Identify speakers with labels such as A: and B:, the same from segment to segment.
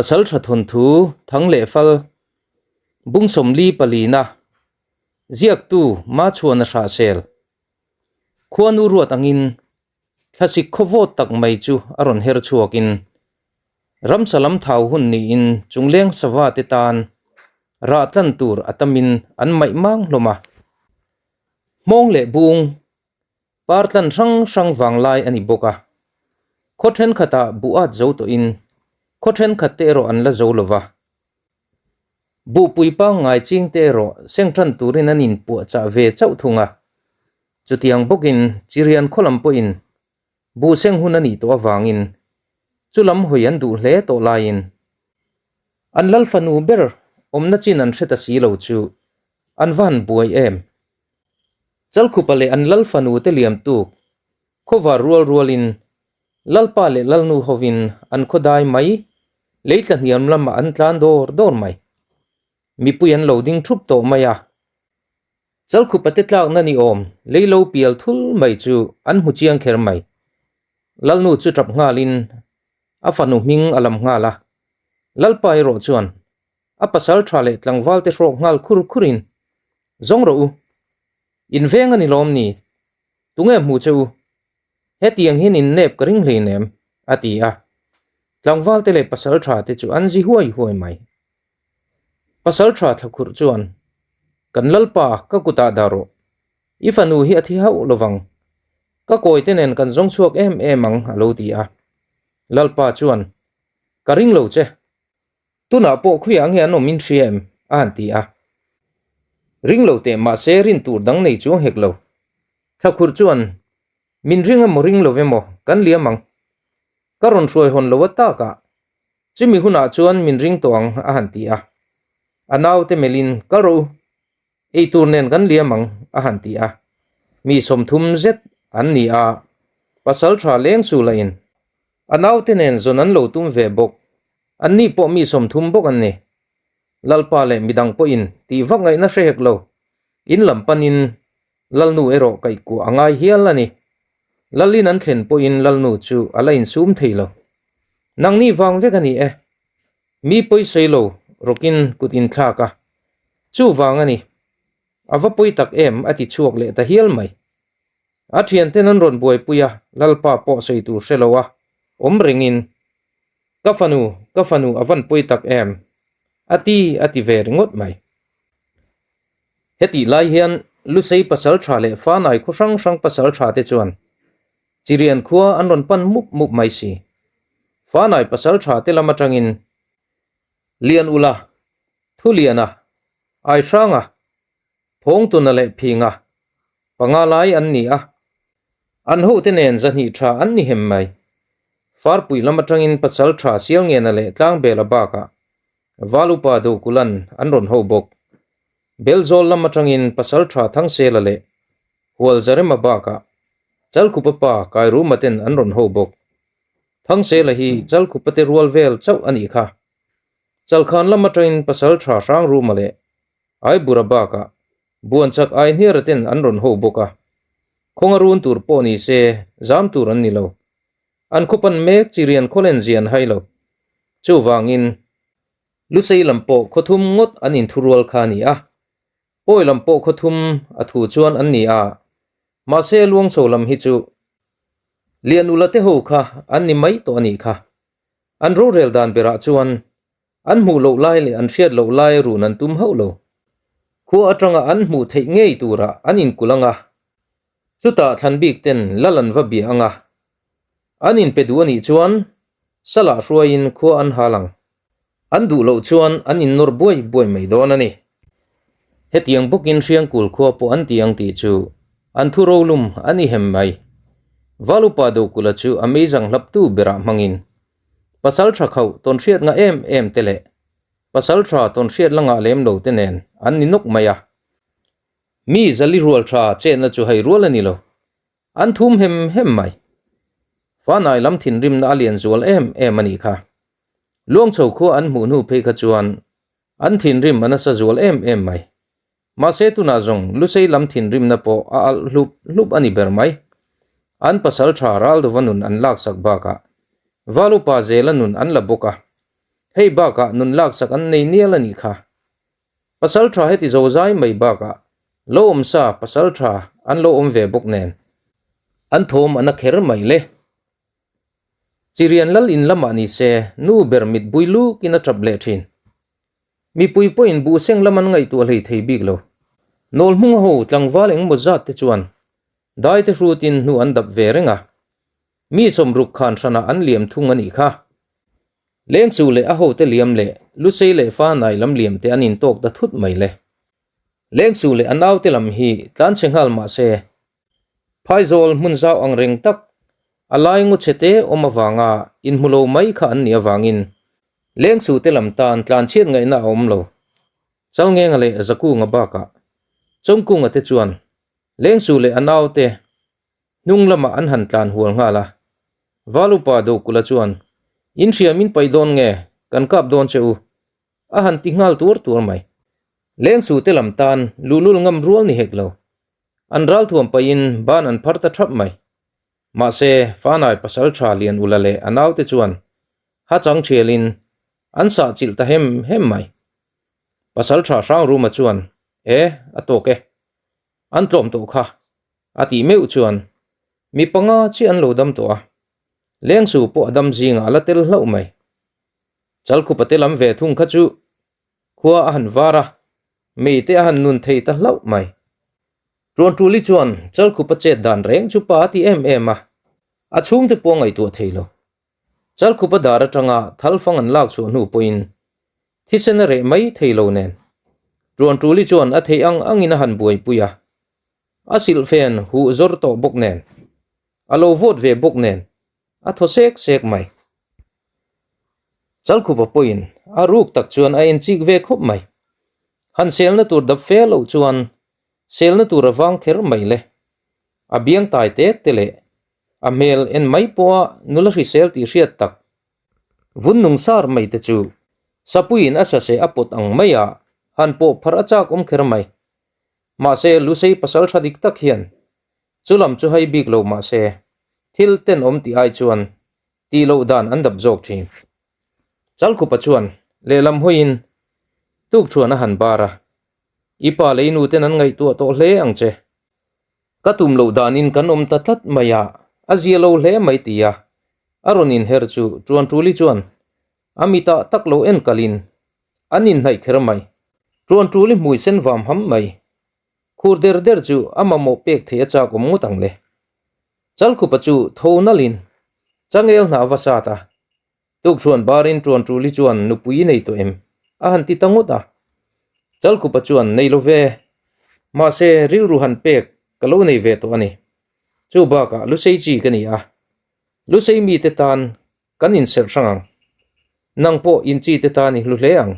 A: Pasalṭha thawnthu thang leh fal bung 44 palina ziaktu Machhuana Hrahsel khuanu ruat angin thlasik khawvawt tak mai chu a rawn her chhuakin ramsa lam thau hun niin chungleng sava te tan rah tlan tur a tamin an maih mang hlawm a. Hmawng leh bung Par tlan hrang hrang vang lai a ni bawk a, khaw thenkhatah buh at zo tawhin khaw thenkhat te erawh an la zo lo va. Buhpui pangngai ching te erawh seng tan turin an inpuahchah ve chauh thung a, chutiang bawkin Chirian khaw lam pawhin buh seng hun a nih tawh avangin chu lam hawi an duh hle tawh laiin an lal fanu ber awmna chin an hre ta si lo chu an va han buai em. Chalkhupa leh an lal fanu te liam tuk khawvar rual rualin Lalpa leh Lalnu hovin an khaw dai mai lei tla hniam lamah an tlan dawr dawr mai. Mipui an lo ding thup tawh mai a. Chalkhupa te tlakna ni awm lei lo pial thul mai chu an hmu chiang kher mai. Lalnu chu tap nghalin a fanu hming a lam nghal a. Lalpa erawh chuan a pasal tha leh tlangval te hrawk nghal khur khurin Zawng rawh u. In veng a ni lawm ni? Tunge hmu che u? Hetiang hian in nep ka ring hlein em? a ti a. Tlangval te leh pasal tha te chu an zi huai huai mai. Pasal tha thlakhurh chuan, Kan Lalpa, ka kutah dah rawh. I fanu hi a thi hauh lovang. Ka kawi te nen kan zawng chhuak em em ang, a lo ti a. Lalpa chuan, Ka ring lo che. Tunah pawh khuiah nge an awm in hria em? a han ti a. Ring lo teh mahse rin tur dang nei chuang hek lo. Thlakhur chuan, Min ring emaw ring lo emaw kan liam ang. Ka rawn hruai hawn lo a takah chumi hunah chuan min ring tawh ang a han ti a. A naute melhin kal rawh u, eitur nen kan liam ang a han ti a. Mi 30 zet an ni a, pasal tha leng su lahin a naute nen zawn an lo tum ve bawk. Anni pawh mi 30 bawk an ni. Lalpa leh midang pawhin tih vak ngaihna hre hek lo. In lam panin Lalnu erawh kaihkuah a ngai hial a ni. Lalin an thlen pawhin Lalnu chu a la insum thei lo. Nangni vang vek a ni e. Mi pawisawi lo rawkin kut inthlak a. Chu vang a ni. A va pawi tak em a ti chhuak leh ta hial mai. A thianten an rawn buaipui a, Lalpa pawh sawi tur hre lo a, awm rengin, Ka fanu, ka fanu a van pawi tak em? a ti a ti ve ringawt mai. Hetih lai hian Lusei pasal tha leh Fanai khaw hrang hrang pasal tha te chuan Chirian khua an rawn pan mup mup mai si. Fanai pasal tha te lam atangin Lian Ula, Thuliana, Aihranga, Phawngtuna leh Phinga panga lai an ni a, an hote nen 200 tha an ni hem mai. Farpui lam atangin pasal tha Sialngena leh Tlangbela bakah Valupa Dokulan an rawn ho bawk. Belzawl lam atangin pasal tha Thangsela leh Hualzarema bakah Chalkhupa pa Kairuma ten an rawn ho bawk. Thangsela hi Chalkhupa te rual vel chauh a nih kha. Chalkhan lam atangin pasal tha Hrangruma leh Aibura bakah Buanchak ai hniara ten an rawn ho bawk a, khawnga run tur pawh ni se zam tur an ni lo. An khaw pan mek chi rian khawlen zia an hai lo. Chuvangin, Lusei lam pawh khaw thum ngawt an inthurual kha a ni a, Pawi lam pawh khaw thum a thu chuan an ni a, mahse Luangchho lam hi chu Lianula te ho kha an ni mai tawh a nih kha. An rorel dan berah chuan An hmuh loh lai leh an hriat loh lai run an tum hauh lo. Khua atanga an hmuh theih ngei turah an inkulh ang a. Chutah thlan bik ten lal an va bia ang a. An inpe duh a nih chuan salah hruaiin khua an hal ang. An duh loh chuan an innawr buai buai mai dawn a ni. Hetiang bawkin Hriangkul khua pawh an ti ang tih chu an thu rolum a ni hem mai. Valupa Dokulha chu a meizang hlaptu berah hmangin Pasal tha khauh tawn hriat ngah em em te leh pasal tha tawn hriat la ngah lem lo te nen an ni nawk mai a. Mi zali rual tha chetna chu hei rual a ni lo. An thum hem hem mai. Fanai lam thinrimna a lian zual em em a nih kha. Luangchho khua an hmuh hnu phei kha chuan an thinrim a nasa zual em em mai. Mahse tunah zawng Lusei lam thinrimna pawh a alh hlup hlup a ni ber mai. An pasal tha Raldova nun an laksak bakah Valupa Zela nun an la bawk a. Hei bakah nun laksak an nei nial a nih kha. Pasal tha heti zo zai mai bakah lo awm sa pasal tha an lo awm ve bawk nen an thawm a na kher mai le. Chirian lal in lamah ni se nu ber mit bui lukin a tap leh thin. Mipui pawhin buhseng lam an ngaihtuah hlei thei bik lo. Nawl hmunga ho tlangval engmaw zat te chuan dai te hrutin hnu an dap ve reng a. Mi sawmruk khan hranah an liam thung a nih kha. Lengsu leh a hote liam leh Lusei leh Fanai lam liam te an intawk ta thut mai le. Lengsu leh a naute lam hi tlanchhe nghal mah se, Phaizawl hmun zau ang reng tak a lai ngaw chhe te awm avanga inhmu lo mai kha an nih avangin Lengsu te lam tan tlanchhiat ngaihna a awm lo. Chalngenga leh Zakunga bakah Chawngkunga te chuan Lengsu leh a naute Hnung lamah an han tlan hual nghal a. Val upa Dokula chuan, In hria min paih dawn nge, kan kap dawn che u, a han ti nghal tuar tuar mai. Lengsu te lam tan luhlul ngam rual ni hek lo. An ralthuam pahin ban an phar ta thap mai. Mahse, Fanai pasal tha Lian Ula leh a naute chuan ha chang thialin an sah chilh ta hem hem mai. Pasal tha Hrangruma chuan, E, a tawk e. An tlawm tawh kha. A tih meuh chuan mi panga chiah an lo dam tawh a, Lengsu pawh a dam zingah a la tel hlauh mai. Chalkhupa te lam ve thung kha chu khua a han var a, mei te a han nun thei ta hlauh mai. Tuantuli chuan Chalkhupa chet dan reng chu pa a ti em em a, a chhungte pawh a ngaihtuah thei lo. Chalkhupa dar atanga thalfang an lak chhuah hnu pawhin thisen a reh mai thei lo nen Tuantuli chuan a theih ang angin a han buaipui a, A silhfen huh zawr tawh bawk nen, a lo vawt ve bawk nen, a thaw sek sek mai. Chalkhupa pawhin a ruk tak chuan a enchik ve khawp mai. Han selna tur dap fe loh chuan selna tur a vang kher mai le. A biang tai tek te leh a hmel en mai pawha nula hrisel tih hriat tak vun nung sar mai te chu Sapuiin a saseh a pawt ang maia han pawh pharh a chak awm kher mai. Mahse, Lusei pasal tha dik tak hian chu lam chu hai bik lo mahse, thil tenawm tih ai chuan tih loh dan an dap zawk thin. Chalkhupa chuan lehlam hawiin tukṭhuan a han bar a, I pa leh i nuten an ngaihtuah tawh hle ang che. Ka tum loh danin kan awm ta tlat mai a, a zia lo hle mai tia a rawn inher chu Ṭuanṭuli chuan a mitah tak lo en kalin An inhnaih kher mai. Tuan tul i hmui sen vam ham mai. Khur der der chu a mamawh pek theih a chak awm ngawt ang le. Chalkhupa chu tho nalhin changel hna a va sat a. Tukṭhuan barin tuan tul hi chuan nupui i nei tawh em? a han ti ta ngawt a. Chalkhupa chuan nei lo ve. Mahse rilru han pek ka lo nei ve tawh a ni. Chu bakah Lusei chi ka ni a. Lusei mite tan Kan inserh hrang ang. Nang pawh inchi te tan i hlu hle ang.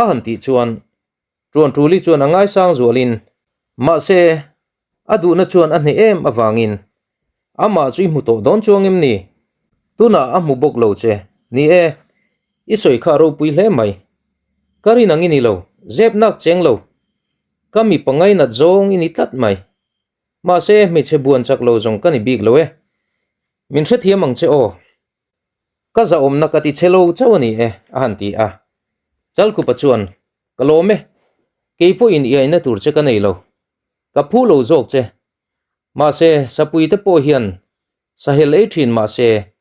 A: A han tih chuan Tuantuli chuan a ngaisang zualin, mahse, a duhna chuan a hneh em avangin amah chu i hmu tawh dawn chuang em ni? Tunah a hmu bawk lo che. Ni e, i sawi kha a ropui hle mai. Ka rin ang i ni lo, zep nak cheng lo. Ka mi pangai nat zawng i ni tlat mai. Mahse, hmeichhe buan chak lo zawng ka ni bik lo e. Min hrethiam ang che aw. Ka zahawmna ka ti che lo chauh a ni e, a han ti a. Chalkhupa chuan, Ka lawm e. Kei pawhin i aina tur che ka nei lo. Ka phu lo zawk che. Mahse, Sapuite pawh hian sahel ei thin mahse,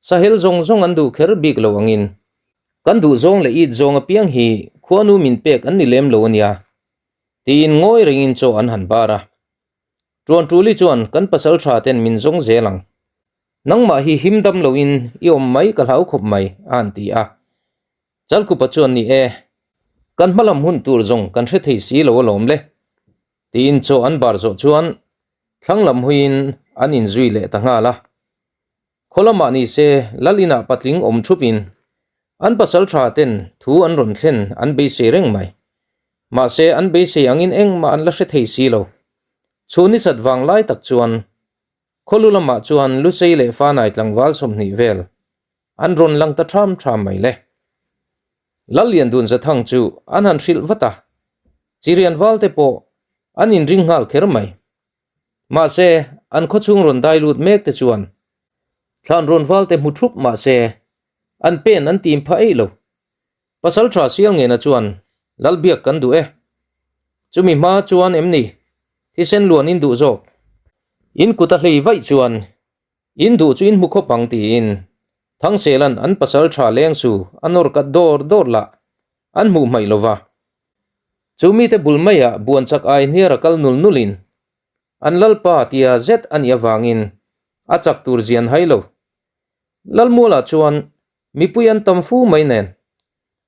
A: sahel zawng zawng an duh kher bik lo angin kan duh zawng leh it zawng apiang hi khuanu min pek an ni lem lo a nia, tiin ngawi rengin chaw an han bar a. Tuantuli chuan kan pasal tha ten min zawng zel ang. Nangmah hi him dam loin i awm mai ka hlau khawp mai, a han ti a. Chalkhupa chuan ni e, kan hmalam hun tur zawng kan hre thei si lo alawm le, tiin chaw an bar zawh chuan thlang lam hawiin an inzui leh ta nghal a. Khaw lamah ni se lal inah patling awm thupin an pasal tha ten thu an rawn thlen an beisei reng mai. Mahse an beisei angin engmah an la hre thei si lo. Chhun ni sat vang lai tak chuan khaw lu lamah chuan Lusei leh Fanai tlangval 20 vel an rawn lang ta ṭham ṭham mai le. Lal Liandun Zathang chu an han hrilh vat a, Chirian valte pawh an inring nghal kher mai. Mahse, an khawchhung rawn dai lut mek te chuan thlan rawn val te hmu thup mahse, an pen an tim phah eih lo. Pasalṭha Sialngena chuan, Lalbiak kan duh e. Chumi hma chuan em ni? Thisen luan in duh zawk. In kut a hlei vaih chuan in duh chu in hmu khawp ang tiin Thangselan an pasalṭha lengsu a nawr kat dawr dawr lah an hmuh hmaih lo va. Chu mite bul maiah buan chak ai hniar a kal nul nulin an lalpa tia zet a nih avangin a chak tur zian hai lo. Lalmualah chuan mipui an tam fu mai nen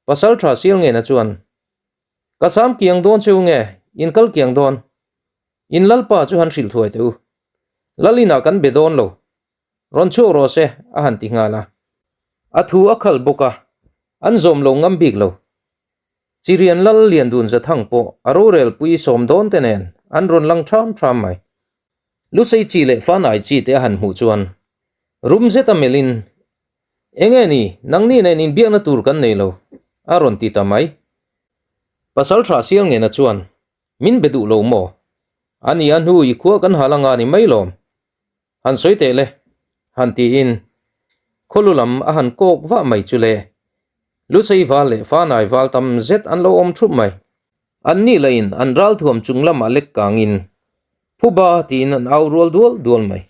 A: pasalṭha Sialngena chuan Ka sam kiang dawn cheu nge in kal kiang dawn? In lalpa chu han hrilh thuai teh u. Lal inah kan be dawn lo. Rawn chhuak rawh se, a han ti nghal a. A thu a khal bawk a, an zawm lo ngam bik lo. Chirian lal lian dun Zathang pawh a rorel pui sawm dawn te nen an rawn lang ṭham ṭham mai. Lusei chi leh Fanai chi te a han hmuh chuan rum zet a melhin, Enge ni, nangni nen inbiakna tur kan nei lo, a rawn ti ta mai. Pasalṭha Sialngena chuan Min be duh lo maw? A ni a hnu i khua kan hal anga ni mai lawm. Han sawi teh le, han tiin khawlu lam a han kawk vah mai chu le. Lusei val leh Fanai val tam zet an lo awm thup mai. An nih lahin an ralthuam chung lamah lek kangin Phuba tiin an au rual dual dual mai.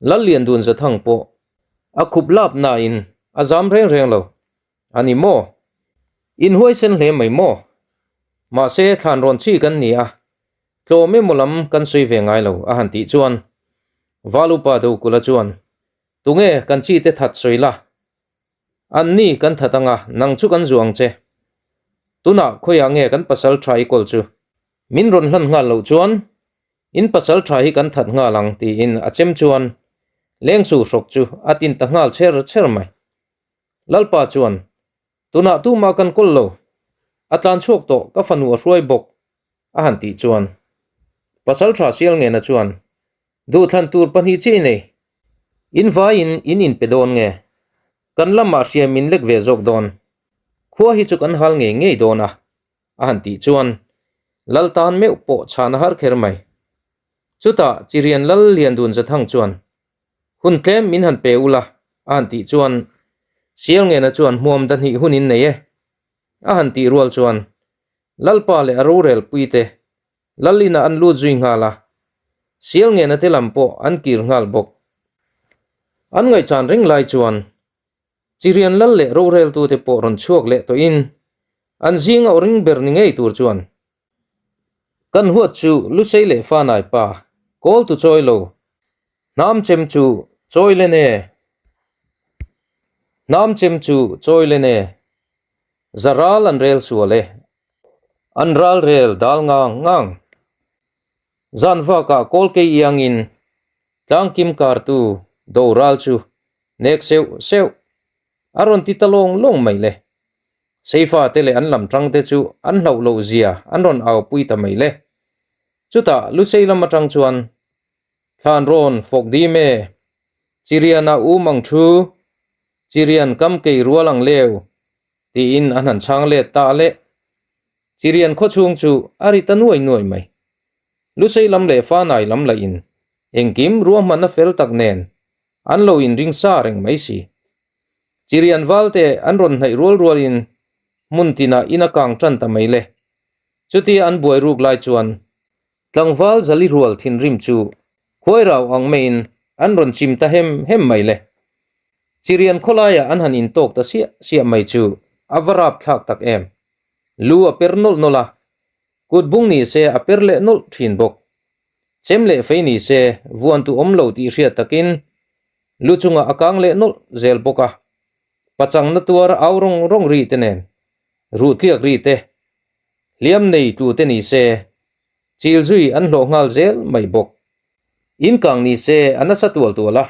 A: Lalliandun Zathang pawh a khup lap nain a zam reng reng lo. A ni maw? In huaisen hle mai maw? Mahse thlan rawn chi kan ni a, tlawm emaw lam kan sawi ve ngai lo a han tih chuan Val upa Dokula chuan, Tunge kan chi te that sawi la? An ni kan that anga nang chu kan zuang che. Tunah khawiah nge kan pasal tha i kawl chu? Min rawn hlan nghal loh chuan in pasal tha hi kan that nghal ang tiin a chem chuan lengsu hrawk chu a tin ta nghal chher chher mai. Lalpa chuan, Tunah tumah kan kawl lo, a tlan chhuak tawh ka fanu a hruai bawk, a han tih chuan Pasaltha Sialngena chuan, Duhthlan tur pahnih chiah i nei, in vaiin in inpe dawn nge? Kan lamah hria min lek ve zawk dawn, khua hi chu kan hal ngei ngei dawn a, a han tih chuan Lal tan meuh pawh chhan a har kher mai. Chutah Chirian Lal Liandun Zathang chuan, Hun tlem min han pe ula, a han tih chuan Sialngena chuan hmuam dahnih hun in nei e, a han tih rual chuan Lalpa leh a rorel puite Lal inah an lut zui nghal a, Sialngena te lam pawh an kir nghal bawk. An ngaihchan reng lai chuan Chirian Lal leh roreltute pawh rawn chhuak leh tawhin an zinga aw ring ber ni ngei tur chuan Kan huat chu Lusei leh Fanai pa kawl tu chawi lo, hnam chem chu chawi len e, hnam chem chu chawi len e, za ral an rel sual e, an ral rel dal ngang ngang. Zan vakah kawl kei iangin tlangkim kartu do ral chu nek seuh seuh a rawn ti ta lawng lawng mai le. Seifa te leh an lam tang te chu an hlauh loh zia an rawn au pui ta mai le. Chutah Lusei lam atang chuan Thlan rawn fawk dim e, Chirian a um ang thu, Chirian kam kei rual ang leu, tiin an han chhang let ta le. Chirian khawchhung chu a ri ta nuai nuai mai. Lusei lam leh Fanai lam lah in engkim ruahmanna fel tak nen an lo inring sa reng mai si. Chirian valte an rawn hnaih rual rualin hmun tinah in a kang tan ta mai le. Chutia an buai ruk lai chuan tlangval zali rual thinrim chu khuai rau ang maiin an rawn chim ta hem hem mai le. Chirian khawlaiah an han intawk ta siah siah mai chu a va rap thlak tak em. Lu a per nawlh nawlh a, kut bung ni se a per leh nawlh thin bawk. Chem leh fei ni se vuan tu awm lo tih hriat takin Lu chungah a kang leh nawlh zel bawk a, pachang na tuar au rawng rawng ri te nen, ruh tliak ri te, hliam nei tlu te ni se, chil zui an hlawh nghal zel mai bawk. In kang ni se a nasa tual tual a,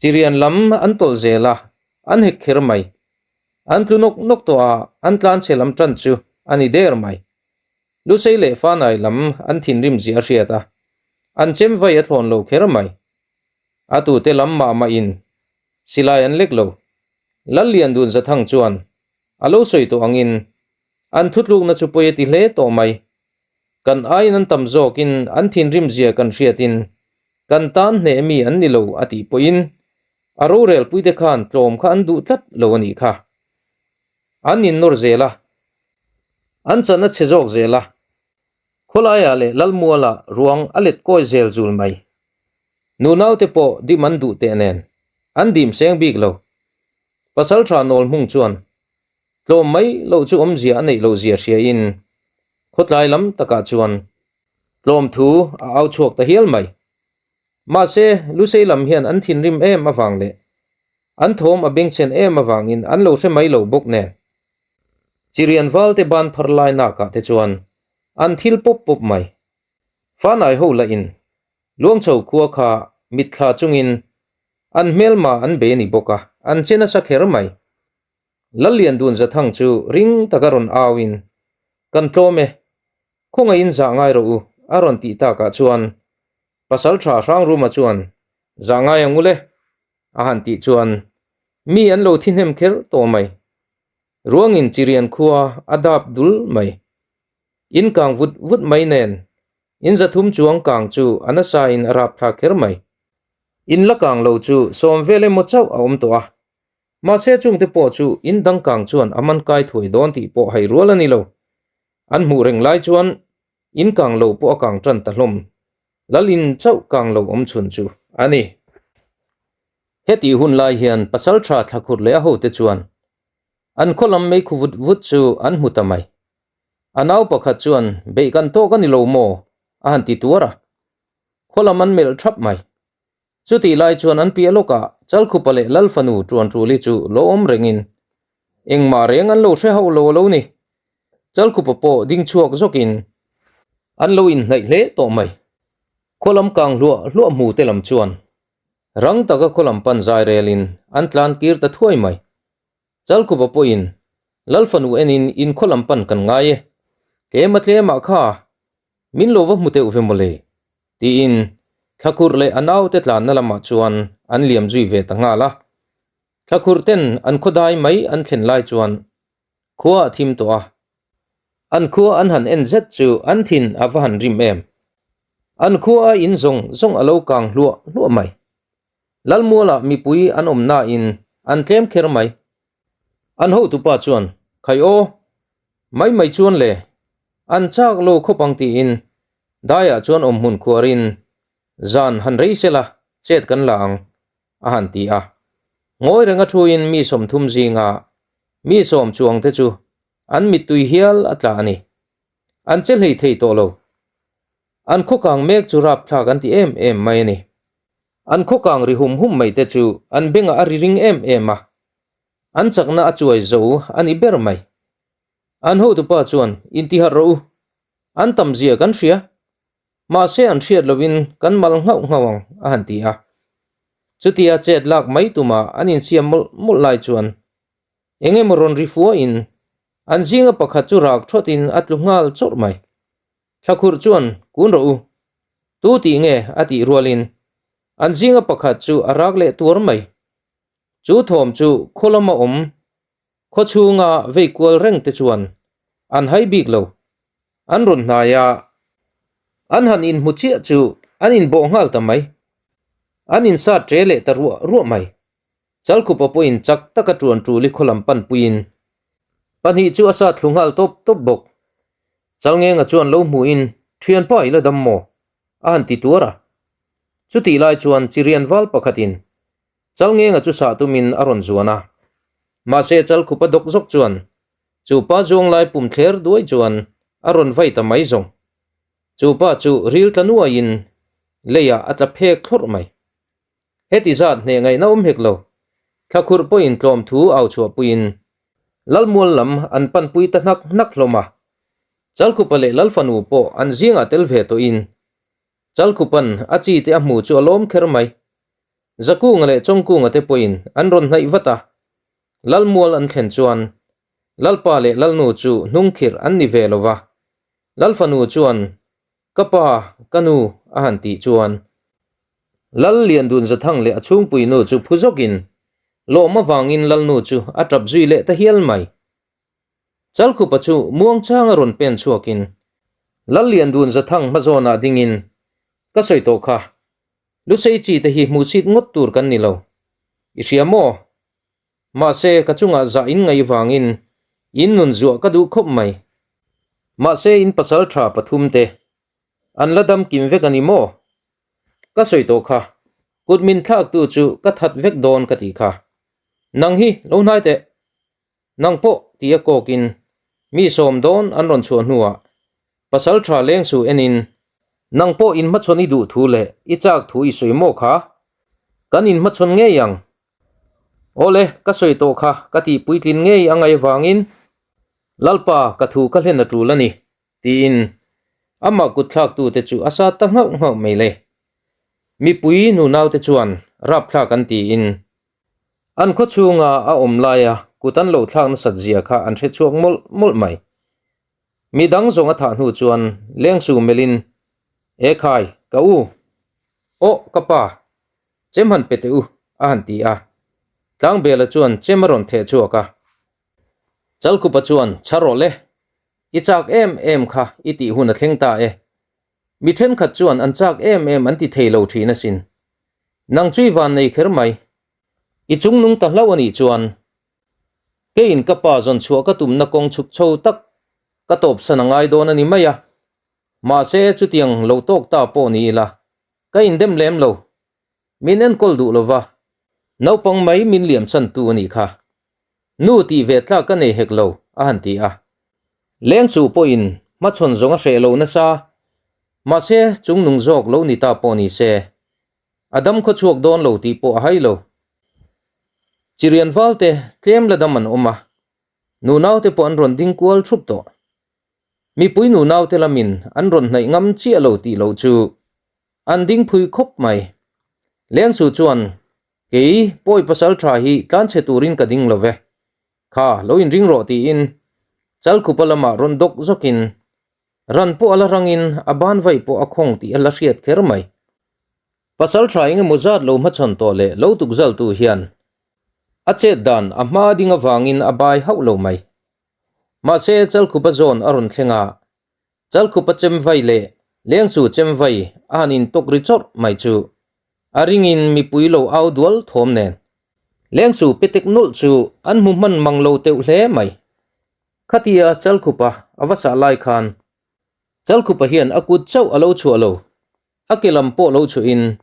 A: chirian lam an tawlh zel a, an hek kher mai. An tlu nawk nawk tawh a, an tlan chhe lam tan chu a ni der mai. Lusei leh Fanai lam an thinrim zia a hriat a, an chem vai a thlawn lo kher mai. A tute lam mah mah in silai an lek lo. Lalliandun Zathang chuan a lo sawi tawh angin an thutlukna chu pawi a ti hle tawh mai. Kan aiin an tam zawkin an thinrim zia kan hriatin kan tan hneh mi an ni lo a tih pawhin a rorelpuite khan tlawm kha an duh tlat lo a nih kha. An innawr zel a, an chan a chhe zawk zel a, khawlaiah leh Lalmualah ruang a let kawi zel zul mai. Nunaute pawh dim an duh teh nen, an dim seng bik lo. Pasaltha nawl hmung chuan tlawm mai loh chu awmzia a neih loh zia hriain khawtlai lam takah chuan tlawm thu a au chhuak ta hial mai. Mahse, Lusei lam hian an thinrim em avang leh an thawm a bengchhen em avangin an lo hre mai lo bawk nen. Chirian valte ban phar lai nakah te chuan an thil pawp pawp mai. Fanai ho lah in Luangchho khua kha mitthla chungin an hmelma an be ni bawk a, an che nasa kher mai. Lalliandun Zathang chu ring taka rawn au in, Kan tlawm e, Khawngaihin zah ngai rawh u, a rawn tih takah chuan Pasal tha Hrangruma chuan zah ngai ang ule, a han tih chuan mi an lo thi hnem kher tawh mai. Ruangin Chirian khua a dap dul mai. In kang vut vut mai nen in zathum chuang kang chu a nasa in a rap thlak kher mai. In la kang lo chu sawm vel emaw chauh a awm tawh a. Mahse chungte pawh chu in dang kang chuan a man kai thuai dawn tih pawh hai rual a ni lo. An hmuh reng lai chuan in kang lo pawh a kang tan ta hlawm. Lal in chauh kang lo awm chhun chu a ni. Hetih hun lai hian Pasaltha Thlakhur leh a hote chuan an khaw lam meikhu vut vut chu an hmu ta mai. A nau pakhat chuan beih kan tawk a ni lo maw? a han ti tuar a. Khaw lam an melh thap mai. Chutih lai chuan an piah lawkah Chalkhupa leh Lalfanu Tuanṭuli chu lo awm rengin engmah reng an lo hre hauh lo a lo ni. Chalkhupa pawh ding chhuak zawkin an lo inhnaih hle tawh mai. Khaw lam kang hluah hluah hmu te lam chuan rang taka khaw lam pan zai relin an tlan kir ta thuai mai. Chalkhupa pawhin Lalfanu enin in khaw lam pan kan ngai e, tlema tlemah kha min lo va hmu teuh ve mawle Tiin Thlakhurh leh a naute tlanna lamah chuan an liam zui ve ta nghal a. Thlakhurh ten an khaw dai mai an thlen lai chuan khua a thim tawh a. An khua an han en zet chu an thin a va han rim em. An khua a in zawng zawng a lo kang hluah hluah mai. Lalmualah mipui an awm nain an tlem kher mai. An hotupa chuan, Khai aw, mai mai chuan le, an chak lo khawp ang tiin daiah chuan awm hmun khuarin zan han rei sela chet kan la ang, a han ti a. Ngawi renga thuin mi 30 zinga mi sawm chuangte chu an mittui hial a tla a ni. An che hlei thei tawh lo. An khawkang mek chu rapthlak an ti em em mai a ni. An khawkang ri hum hum mai te chu an bengah a ri ring em em a. An chakna a chuai zo a ni ber mai. An hotupa chuan intiharh rawh u. An tam zia kan hria. Mahse an hriat lovin kan mal nghauh nghauh ang a han ti a. Chutia chet lak mai tuma an insiam mawlh mawlh lai chuan eng emaw rawn ri fuahin an zinga pakhat chu rak thawtin a tlu nghal chawrh mai. Thlakhurh chuan kun rawh u. Tu tih nge a tih rualin an zinga pakhat chu a rak leh tuar mai. Chu thawm chu khaw lama awm khaw chhunga vei kual reng te chuan an hai bik lo. An rawn hnai a, an han inhmu chiah chu an inbawh nghal ta mai. An insat ṭe leh ta ruah ruah mai. Chalkhupa pawhin chak taka ṭuan ṭul i khaw lam panpuiin pahnih chu a sat thlu nghal tawp tawp bawk. Chalngenga chuan lo hmuhin, Ṭhianpa i la dam maw? a han ti tuar a. Chutih lai chuan Chirian val pakhatin Chalngenga chu sah tumin a rawn zuan a. Mahse Chalkhupa dawk zawk chuan chu pa zuang lai pum thler duai chuan a rawn vai ta mai zawng. Chu pa chu ril tla nuaiin leiah a tla phek thlawrh mai. Heti zat hneh ngaihna awm hek lo. Thlakhurh pawhin tlawm thu au chhuahpuiin Lalmual lam an panpui ta hnak hnak hlawm a. Chalkhupa leh Lalfanu pawh an zingah tel ve tawhin Chalkhupa'n a chi te a hmu chu a lawm kher mai. Zakunga leh Chawngkunga te pawhin an rawn hnaih vat a, Lalmual an thlen chuan Lalpa leh Lalnu chu hnungkhirh an ni ve lo va, Lalfanu chuan Ka pa, ka nu a han tih chuan Lal Liandun Zathang leh a chhungpui nu chu phu zawkin lawm avangin Lalnu chu a tap zui leh ta hial mai. Chalkhupa chu muangchanga rawn pen chhuakin Lal Liandun Zathang hmazawnah dingin Ka sawi tawh kha, Lusei chi te hi hmuhsit ngawt tur kan ni lo. I hria maw? Mahse, ka chungah zah in ngaih vangin In nun zuah ka duh khawp mai. Mahse in pasal tha pathum te an la dam kim vek a ni maw? Ka sawi tawh kha, kut min thlak tu chu ka that vek dawn ka tih kha. Nang hi lo hnai teh. Nang pawh ti a kawk in mi sawm dawn an rawn chhuah hnuah pasal tha leng su en in nang pawh in hmachhawn i duh thu leh i chak thu i sawi maw kha? Kan in hmachhawn ngei ang. Awle, ka sawi tawh kha ka tih puitlin ngei a ngaih avangin Lalpa ka thu ka hlen a tul a ni, tiin amah kut thlaktute chu a sat ta nghauh nghauh mai le. Mipui nunaute chuan rapthlak an tiin an khaw chhunga a awm laia kut an lo thlak nasat zia kha an hre chhuak mawlh mawlh mai. Mi dang zawng a thah hnu chuan Lengsu melhin, Ekhai, ka u! Aw, ka pa! Chem han pe teh u, a han ti a. Tlangbela chuan chem a rawn theh chhuak a. Chalkhupa chuan, Chhar rawh le, i chak em em kha i tih hun a thleng ta e. Mi thenkhat chuan an chak em em an ti thei lo thin asin. Nang chu i van nei kher mai. I chungnung ta hlauh a nih chuan, keiin ka pa zawn chhuah ka tumna kawng chhuk chho tak ka tawpsan a ngai dawn a ni mai a. Mahse, chutiang lo tawk ta pawh ni ila, Ka indem lem lo. Min enkawl duh lova, naupang mai min liam chan tu a nih kha. Nu tih ve tlak ka nei hek lo, a han ti a. Lengsu pawhin hmachhawn zawng a hreh lo nasa. Mahse, chungnung zawk lo ni ta pawh ni se, a dam khaw chhuak dawn lo tih pawh a hai lo. Chirian valte tlem la dam an awm a, nunaute pawh an rawn ding kual thup tawh. Mipui nunaute lamin an rawn hnaih ngam chiah lo tih loh chu an ding phui khawp mai. Lengsu chuan, Kei pawi pasal tha hi tlanchhe turin ka ding lo ve. Kha, lo inring rawh tiin Chalkhupa lamah rawn dawk zawkin ran pawh a la rangin a ban vaih pawh a khawng tih a la hriat kher mai. Pasal tha engemaw zat lo hmachhawn tawh leh lo tukzaltu hian a chet dan a hma ding avangin a bai hauh lo mai. Mahse, Chalkhupa zawn a rawn thleng a, Chalkhupa chem vai leh Lengsu chem vai a han intawk ri chawrh mai chu a ringin mipui lo au dual thawm nen Lengsu petek nawlh chu an hmu hman mang lo teuh hle mai. Khatia Chalkhupa a va sah lai khan Chalkhupa hian a kut chauh a lo chhuah lo, a ke lam pawh lo chhuahin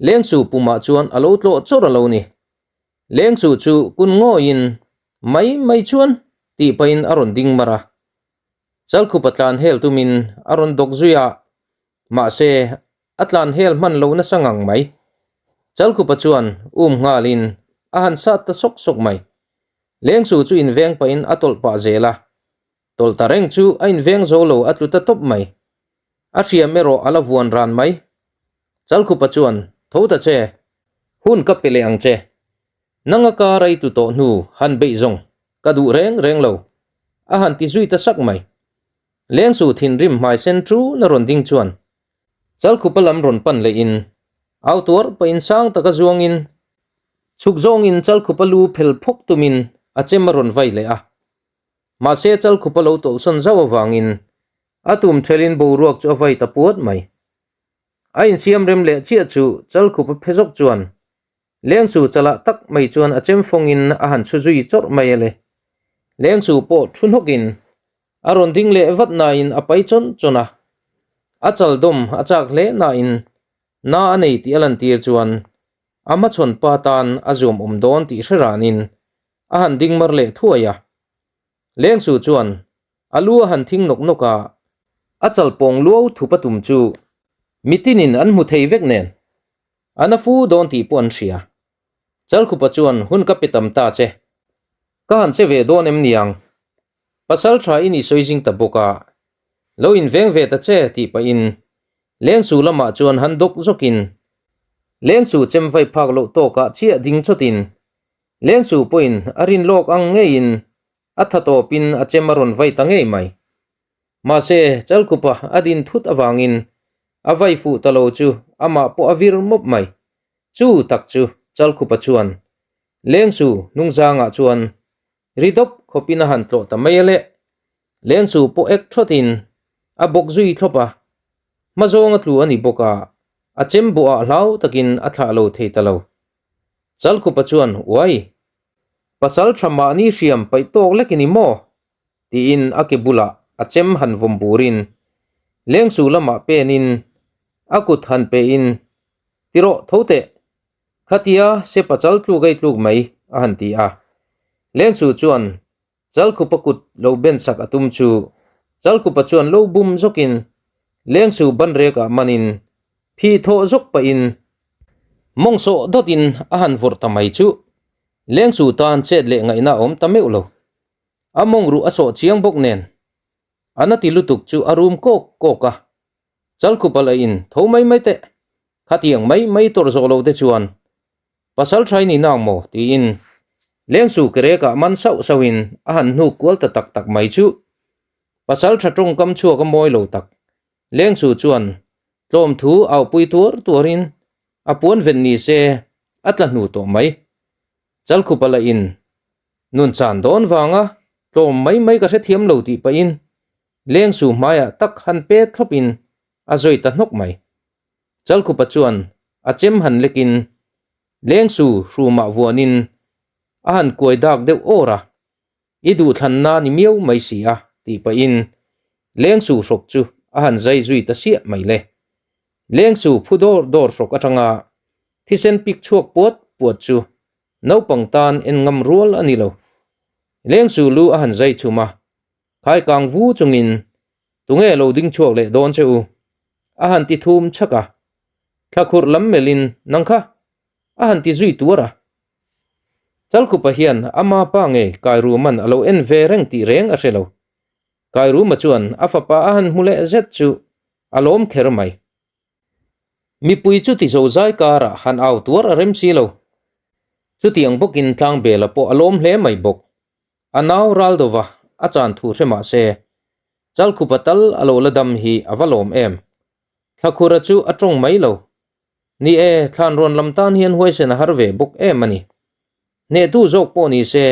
A: Lengsu pumah chuan a lo tlawh chawrh a lo ni. Lengsu chu kun ngawiin Mai mai chuan tih pahin a rawn ding mar a. Chalkhupa tlan hel tumin a rawn dawk zui a, mahse a tlan hel hman lo nasa ngang mai. Chalkhupa chuan um nghalin a han sat ta sawk sawk mai. Lengsu chu inveng pahin a tawlh pah zel a, tawlh ta reng chu a inveng zo lo a tlu ta tawp mai. A hriam erawh a la vuan ran mai. Chalkhupa chuan, Tho ta che, hun ka pe leh ang che. Nanga ka rei tu tawh hnu han beih zawng ka duh reng reng lo, a han ti zui ta sak mai. Lengsu thinrim hmai sen chu na rawn ding chuan Chalkhupa lam rawn pan lehin au tuar pahin sang taka zuangin chhuk zawngin Chalkhupa lu phel phawk tumin a chem a rawn vai leh a. Mahse Chalkhupa lo tawlhsawn zauh avangin a tum thelin boruak chu a vai ta puat mai. A insiam rem leh chiah chu Chalkhupa phe zawk chuan Lengsu chalah tak mai chuan a chem fawngin a han chhu zui chawrh mai a le. Lengsu pawh thu hnawkin a rawn ding leh vat nain a pai chawn chawn a. A chal dawm a chak hle nain na a nei tih a lantir chuan a hmachhawn pa tan a zuam awm dawn tih hre ranin a han ding mar leh thuai a. Lengsu chuan a lu a han thing nawk nawk a, a chal pawng luau thup a tum chu mitinin an hmu thei vek nen A na fu dawn tih pawh an hria. Chalkhupa chuan hun ka pe tam ta che. Ka han che ve dawn em niang? Pasal tha i nih sawi zing ta bawk a, lo inveng ve ta che tih pahin Lengsu lamah chuan han dawk zawkin Lengsu chem vai phak loh tawkah chiah ding chawtin Lengsu pawhin a rin lawk ang ngeiin a tha tawpin a chem a rawn vai ta ngei mai. Mahse, Chalkhupa a din thut avangin a vai fuh ta lo chu amah pawh a vir mawp mai. Chu tak chu Chalkhupa chuan Lengsu hnungzangah chuan ri dawp khawpin a han tlawh ta mai a le. Lengsu pawh ek thawtin a bawk zui thlawp a, hma zawng a tlu a ni bawk a, a chem buah hlau takin a thlah lo thei ta lo. Chalkhupa chuan, Uai! Pasal tha mahni hriam paih tawk lek i ni maw? Tiin a ke bulah a chem han vawm burin lengsu lamah penin a kut han pein, Ti rawh tho teh, khatia sepa chal tluk ei tluk mai, a han ti a. Lengsu chuan Chalkhupa kut lo ben sak a tum chu Chalkhupa chuan lo bum zawkin lengsu banrekah manin phih thawh zawk pahin mawng sawh dawtin a han vawrh ta mai chu lengsu tan chet leh ngaihna a awm ta meuh lo. A mawng ruh a sawh chiang bawk nen a na ti lutuk chu a rum kawk kawk a, Chalkhupa lah in tho mai mai teh, khatiang mai mai tawrh zawh loh te chuan pasal tha i ni nang maw tiin Lengsu kerek ah man sauh sauh in a han hnuk kual ta tak tak mai chu pasal tha tawngkam chhuak a mawi lo tak Lengsu chuan tlawm thu au pui tuar tuar in a puan ven ni se a tla hnu tawh mai. Chalkhupa lah in Nun chan dawn vanga tlawm mai mai ka hrethiam lo tih pahin Lengsu hmaiah tak han pet thlawp in a zawi ta hnawk mai. Chalkhupa chuan a chem han lek in Lengsu hrumah vuan in a han kuai dak deuh awr a, I duhthlanna ni miau mai si a tih pahin Lengsu hrawk chu a han zai zui ta siah mai le. Lengsu phu dawr dawr hrawk atanga thisen pik chhuak puat puat chu Naupang tan en ngam rual a ni lo. Lengsu lu a han zai chhum a, khai kang vu chungin tunge lo ding chhuak leh dawn che u? A han ti thum chhak a, thlakhurh lam melhin nang kha a han ti zui tuar a. Chalkhupa hian ama pa nge Kairuman a lo en ve reng tih reng a hre lo. Kairuma chuan a fapa a han hmu leh zet chu a lawm kher mai. Mipui chu ti zo zai karah han au tuar a rem si lo. Chutiang bawkin Tlangbela pawh a lawm hle mai bawk. A nau ral dova a chan thu hre mah se, Chalkhupa tal a lo la dam hi a va lawm em. Thlakhura chu a tawng mai lo. Ni e, thlan rawn lam tan hian huaisen a har ve bawk em a ni. Hnehtu zawk pawh ni se,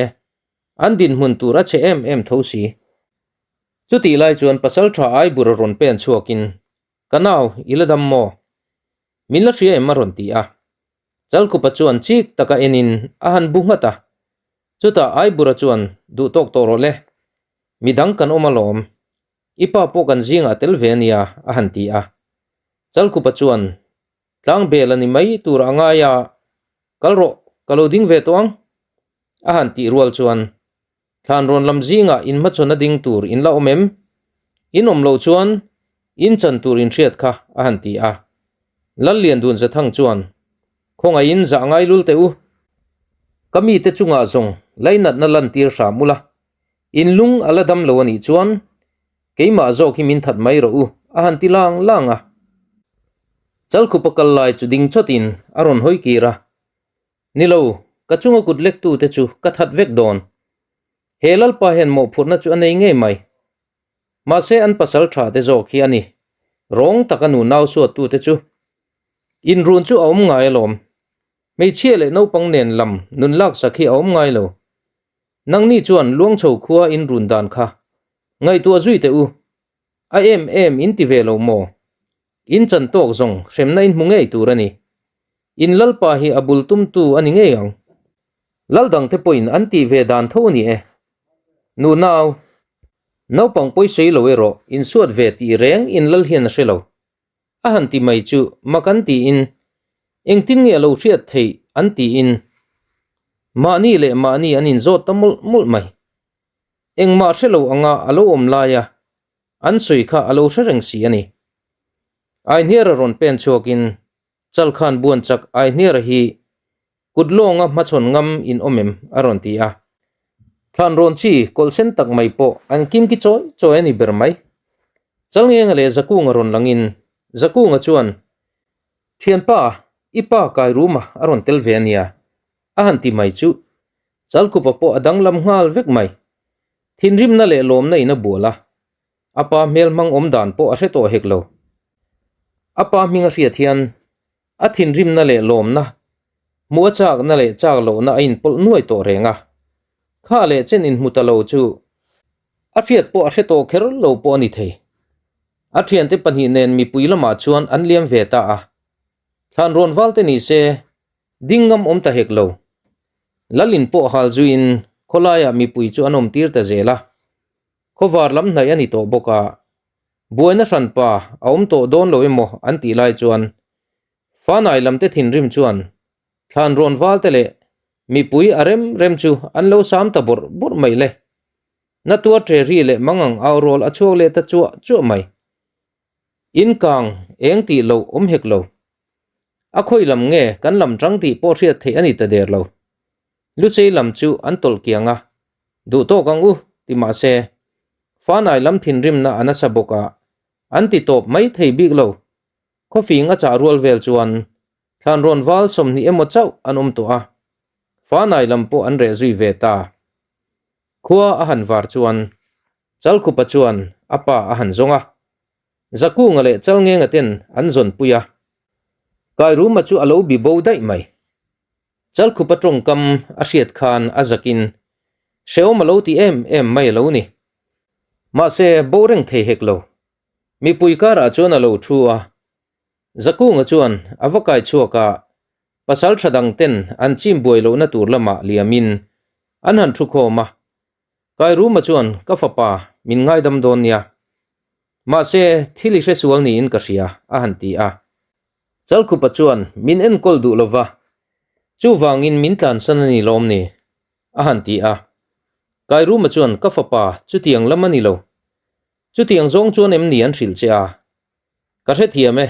A: an dinhmun tur a chhe em em tho si. Chutih lai chuan Pasaltha Aibura rawn pen chhuakin Ka nau, i la dam maw? Min la hria em a rawn ti a. Chalkhupa chuan chik taka enin a han bu nghat a. Chutah Aibura chuan duh tawk tawh rawh le. Mi dang kan awm alawm. I pa pawh kan zingah tel ve ania a han ti a. Chalkhupa chuan tlangbel a ni mai tur a ngai a, Kal rawh, ka lo ding ve tawh ang a han tih rual chuan Thlan rawn lam zingah in hmachhawn a ding tur in la awm em? In awm loh chuan in chan tur in hriat kha, a han ti a. Lalliandun Zathang chuan, Khawngaihin zah ngai lul teh u. Ka mite chungah zawng lainatna lantir hram ula, in lung a la dam lo a nih chuan keimah zawk hi min that mai rawh u, a han ti lang lang a. Chalkhupa kal lai chu ding chawtin a rawn hawi kir a. Ni lo, ka chunga kut lektute chu ka that vek dawn. He Lalpa hian mawhphurhna chu a nei ngei mai. Mahse an pasal tha te zawk hi a ni, rawng taka nu nau suattute chu. Inrun chu a awm ngai alawm. Hmeichhia leh naupang nen lam nun laksak hi a awm ngai lo. Nangni chuan Luangchho khua inrun dan kha ngaihtuah zui teh u. A em em in ti ve lo maw? In chan tawk zawng hremna in hmu ngei tur a ni. In Lalpa hi a bul tumtu a ni ngei ang. Lal dangte pawhin an tih ve dan tho a ni e. Nu nau, naupang pawisawi lo erawh insuat ve tih reng in Lal hian a hre lo. A han ti mai chu mak an tiin, engtin nge a lo hriat theih an tiin mahni leh mahni an inzawt ta mawlh mawlh mai. Engmah hre lo anga a lo awm laia an sawi kha a lo hre reng si a ni. Aihniara rawn pen chhuakin Chalkhan buan chak Aihniara hi kut lawnga hmachhawn ngam in awm em? a rawn ti a. Thlan rawn chi kawlh sen tak mai pawh an kimki chawi chawi a ni ber mai. Chalngenga leh Zakunga rawn langin Zakunga chuan, Thianpa, i pa kai ruma a rawn tel ve a nia, a han ti mai chu Chalkhupa pawh a danglam nghal vek mai. Thinrimna leh lawmna in a bual a, A pa hmel hmang awm dan pawh a hre tawh hek lo. A pa hming a hriat hian a thinrimna leh lawmna, hmuh a chakna leh chak lohna a inpawlh nuai tawh reng a. Kha leh chen inhmu ta lo chu a hriat pawh a hre tawh kher lo pawh a ni thei. A thiante pahnih nen mipui lamah chuan an liam ve ta a. Thlan rawn val te ni se ding ngam awm ta hek lo. Lalin pawh hal zuiin khawlaiah mipui chu an awm tir ta zel a. Khawvar lam hnaih a ni tawh bawk a, buaina hranpa a awm tawh dawn lo emaw an tih lai chuan Fanai lamte thinrim chuan thlan rawn valte leh mipui a rem rem chu an lo sam ta bawrh bawrh mai le. Na tuar ṭe ri leh mangang au rawl a chhuak leh ta chuah chuah mai. In kang eng tih loh awm hek lo. A khawi lam nge kan lam ṭang tih pawh hriat theih a ni ta der lo. Luchei lam chu an tawlh kiang a, Duh tawk ang u, ti mah se, Fanai lam thinrimna a nasa bawk a, an ti tawp mai thei bik lo. Khawfing a chah rual vel chuan thlan rawn val 20 emaw chauh an awm tawh a, Fanai lam pawh an reh zui ve ta. Khua a han var chuan Chalkhupa chuan a pa a han zawng a, Zakunga leh Chalngenga ten an zawnpui a, Kairuma chu a lo bi bo daih mai. Chalkhupa tawngkam a hriat khan a zakin hrehawm a lo ti em em mai a lo ni. Mahse, bo reng thei hek lo. Mipui karah chuan a lo thu a. Zakunga chuan a va kai chhuak a, pasal tha dang ten an chim buai lohna tur lamah liamin an han thu khawm a. Kairuma chuan ka fapa min ngaidam dawn nia. Mahse, thil i hresual niin ka hria, a han ti a. Chalkhupa chuan min enkawl duh lova, chuvangin min tlansan a ni lawm ni? a han ti a. Kairuma chuan ka fapa chutiang lam a ni lo. Chutiang zawng chuan em ni an hrilh che a? Ka hrethiam e.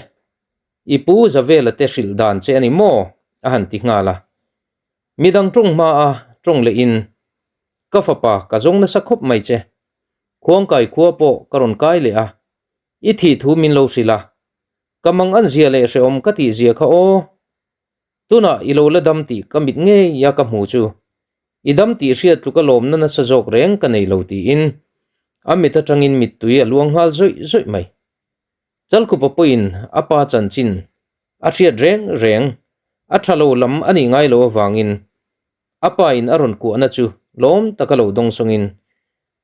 A: I pu Zavela te hrilh dan che a ni maw? a han ti nghal a. Midang tawng hma a tawng leh in, Ka fapa ka zawng nasa khawp mai che. Khuangkai khua pawh ka rawn kai leh a. I thih thu min lo hrilh a. Ka mang an zia leh hrehawm ka tih zia kha aw. Tunah i lo la dam tih ka mit ngei a ka hmu chu. I dam tih hriat tluka lawmna nasa zawk reng ka nei lo tiin a mit atangin mittui a luang nghal zawih zawih mai. Chalkhupa pawhin a pa chanchin a hriat reng reng a tha lo lam a nih ngai lo avangin a pa in a rawn kuahna chu lawm taka lo dawngsawngin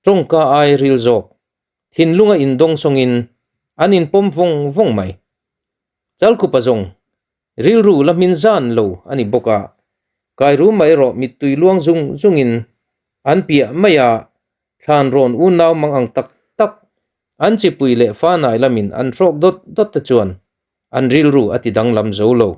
A: tawngka ai ril zawk thinlunga indawngsawngin an inpawm vawng vawng mai. Chalkhupa zawng Rilru la hmin zan lo a ni bawk a, Kairuma erawh mittui luang zung zungin an piah mai a, thlan rawn unau mang ang tak tak an chipui leh fanai lamin an hrawk dawt dawt te chuan an rilru a ti danglam zo lo.